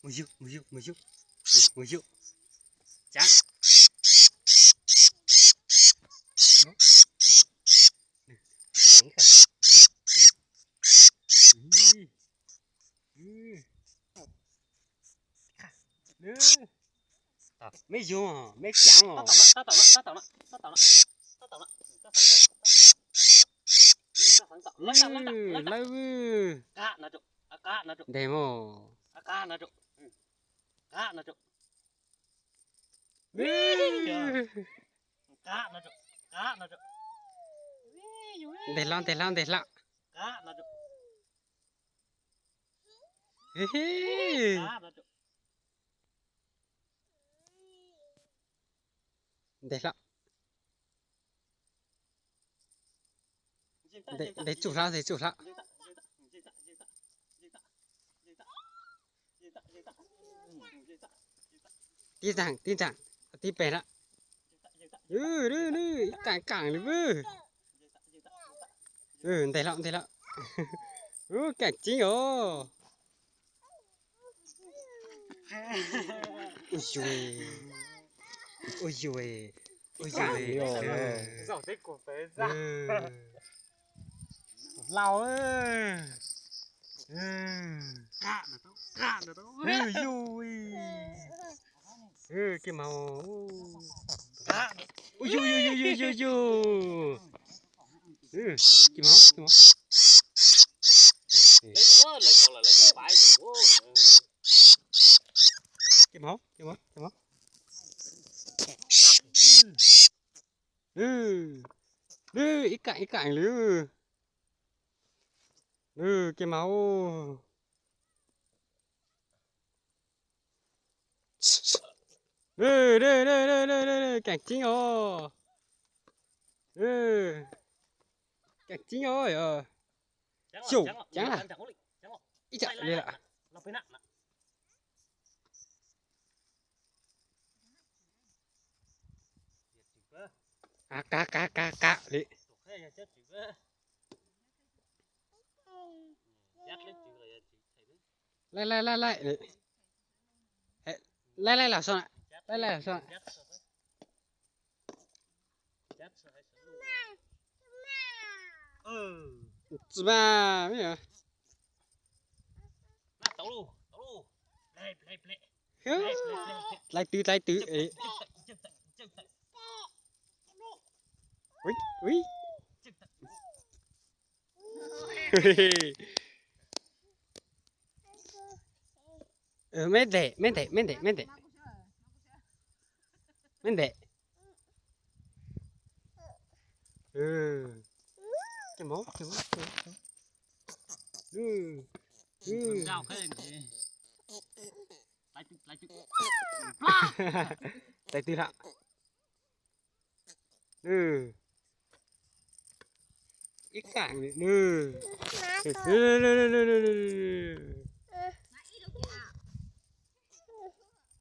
Mus yug, mus yug, mus yug, mus yug. Ca. Meb yug, meb caav os. Lawv, nteg mog. Nteg hlo, nteg hlo, nteg hlo. Nteg hlo. Nteg tsuj hlo, nteg tsuj hlo. Tib ntsaj, tib ntsaj, tib peg lawm. Ib kaam kaam li vwj. Nteg hlo, nteg hlo. Kaam ceeb os. Ua yus, ua yus, ua yus. Hlau. Yus, kij mas. Ua yus, yus, yus, yus, yus. Kij mas, kij mas. Kij mas, kij mas, kij mas. Ib kaam ib kaam li. Kij mas. Kaam ceeb os. Kaam ceeb os. Xyum, ceev lawm. Ib tsam li lawm. Kav, kav, kav, kav li. Laij, laij, laij, laij. Laij, laij los so na. Laij, laij los so na. Txiv mas, me. Dlai twv, dlai twv. Ui, ui. Meb ntes, meb ntes, meb ntes, meb ntes. Meb ntes. Dlai twv lawm. Ib kaam li.